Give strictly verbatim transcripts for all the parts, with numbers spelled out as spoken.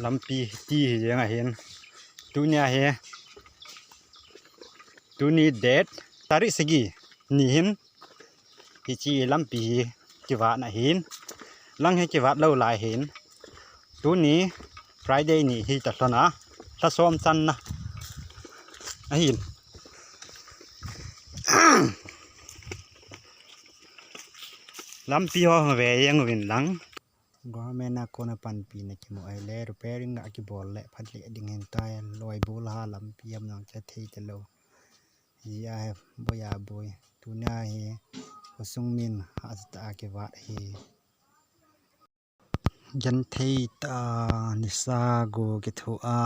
Lampi ti hi jeng ahin. Tunia hi. Tuni date tarik sagi ni hin. Hiche lampi hi kivat na hin. Lang hi kivat lou lai hin. Tuni Friday ni hi ta lhona. Lha som channa. Ahin. Lampi ho ve jeng uvin lang. Government a kona panpina kimu ahile repairing a kibol le phat le ding hin tai loi bol ha lampi am nang che thei te lo. Jia he boya boi. Tunia hi khosung min ha sa ta kivat hi. Jan thei ta nisa go kithu a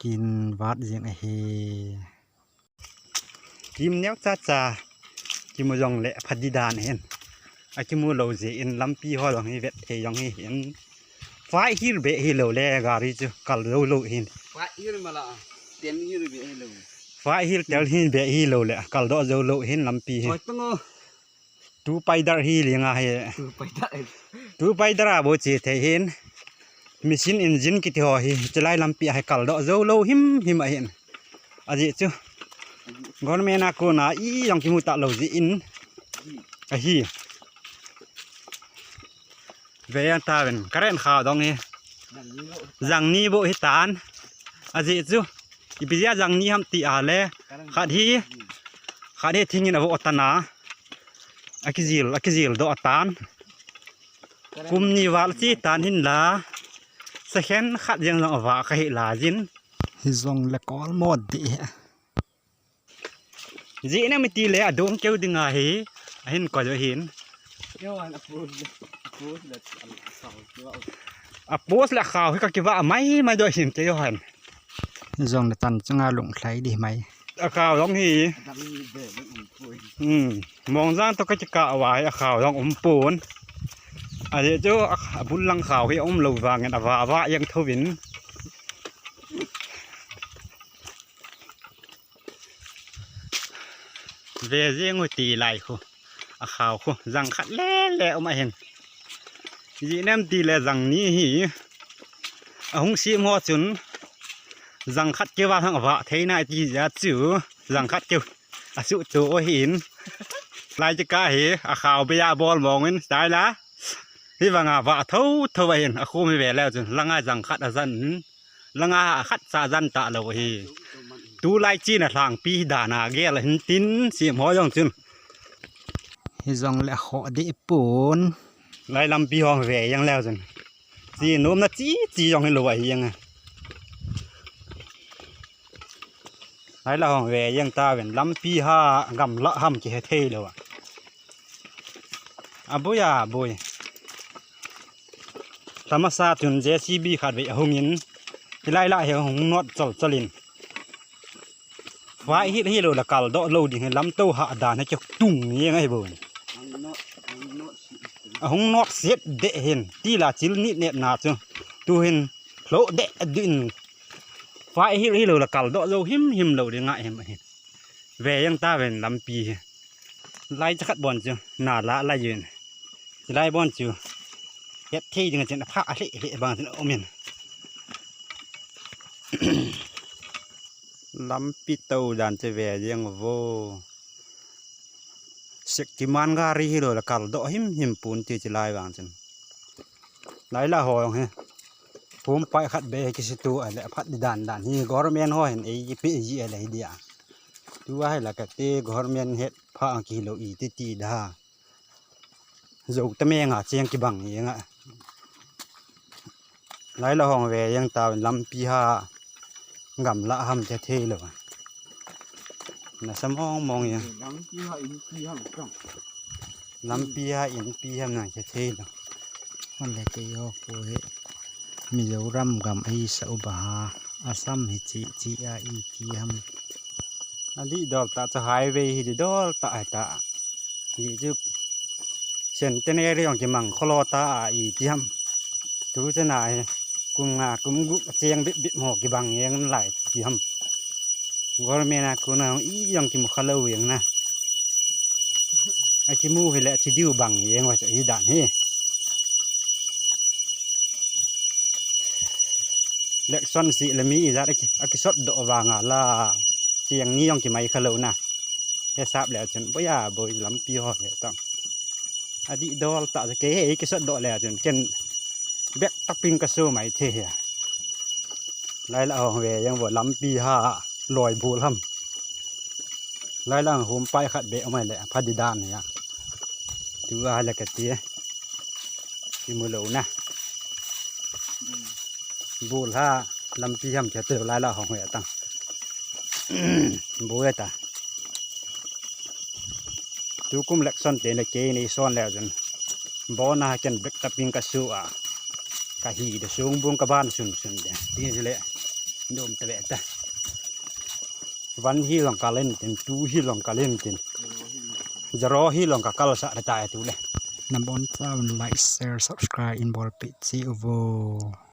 kin vat jing ahi. Kim neo cha cha kimu jong le phat di dan hin. A kimu lou jeh in lampi ho jong hi vet thei jong hi hin. Fai hil be hi lou le gari chu kal lou lou hin. Fai hil mala. Ten hil be hi lou. Fai hil tel hin be hi lou le kal do jou lou hin lampi hi. Oi, tungo. Tu paidar hi linga hi. Tu paidar. Tu paidar a bo che thei hin. Machine engine kiti ho hi, chulai lampi a hi kal do jou lou him him ahin. Ajeh chu. Government a kona i jong kimu ta lou jeh in. Ahi. Ve jeng ta ven, current kha dong hi. Jang ni bo hi tan. Ajeh chu. Ipi jeh a jang ni ham ti a le. Khat hi. Khat hi thingin avo tan a. Akijil, akijil do tan. Kum ni val chi tan hin la. Second khat jeng jong ava ka hi la jin. Hi jong le kol mo di. Ji ne mi ti le adong keu ding ahi. Ahin ko jo hin. Keu an a post le, a post le, a post le. A post le khau hi ka kiva mai mai do hin keu han. Jong le tan chunga lung thlai di mai. A khau jong hi. Adang ni be le um poi. Hmm. Mong jang to ka kika wa hi a khau jong um pon. Ajeh chu a, a bul lang khau hi um lou vangin ava va jeng thovin. Ve jeng u ti lai khu. A khau khu. Jang khat le le um ahin. Ji nem ti le jang ni hi. A hung sim ho chun. Jang khat keu va hang va thei nai ti ja chu. Jang khat keu. A su tu o hin. Lai ti ka hi. A khau be ya bol mong in. Sai la. Hi vanga va tho tho ahin. A khum hi ve le chun. Langa jang khat a jan. Langa khat sa jan ta lou hi. Tulai china lhangpi dana gel hin tin sim ho jong chun. Hi jong le kho di pon. Lai lampi ho ve jeng leu chun. Chi nom na chi chi jong hi lou ahi jeng. Lai la ho ve jeng ta ven lampi ha gamla ham kihe thei lou a. Aboi, aboi. Tamasa chun J C B khat vei ahung in. Hilai la hi ahung not chol chol in. Vai hi hi lo la kal do lo ding hi lam to ha dan hi tung ni ngai bo. Ahung not set de hin. Ti la chil ni net na chu. Tu hin lo de din. Vai hi hi lo la kal do lo him him lo ding ngai him hin. Ve jeng ta ven lampi hi. Lai chakhat bon chu na la la yin. Lai bon chu. Het thei ding chen pha a hle hle bang chen um in. Lampi to dan che ve jeng vo. Shaktiman gari hi lo la kal do him him pon ti chi lai vang chen. Lai la ho jong hi. Pum pai khat be kisi tu a le phat di dan dan hi government ho hin ei pi ji a le hi dia. Tu a hi la ka te government het pha ang ki lo i ti ti da. Zo ta me nga cheng ki bang ye nga. Lai la hong ve jeng ta lampi ha. Gamla ham che thei lo. Na sa mong mong ya. Lampi ha inpi ham chang. Lampi ha inpi ham na che thei lo. Hon le kei ho ko he. Mizoram gam ahi sa u ba ha. Assam hi chi chi a i ti ham. A di dol ta cha highway hi di dol ta ai ta. Di ju Centenary jong kimang kholo ta a i ti ham. Tu chana hi kum nga kum gup cheng bip bip mo kibang jeng lai ti ham. Government a kona i jong kimu kha lo jeng na. A kimu hi le thi diu bang jeng wa hi dan hi. Election si le mi ijat aki, akisot doh vanga la. Cheng ni jong kimai kha lou na. He sap le chun boya boi lampi ho he tang. Adih dol ta kei he kisot doh le chun ken bek tapin ka su mai the he. Lai la hong ve jeng vo lampi ha loi bul ham. Lai la hum pai khat be mai le pha di dan ya. Tu a le ka ti. Ti mu lou na. Bul ha lampi ham che te lai la hong ve tang. Bu ve ta. Tukum election te le kei nei son le jun. Bona ken bek tapin ka su a. Ka hi de sung bung ka ban sun sun de. Ti le. Dum te ve ta. One hi long ka len tin, two hi long ka len tin. Zero hi long ka kal sa ta tu le. Na bon chaun like, share, subscribe in bol pe chi uvo.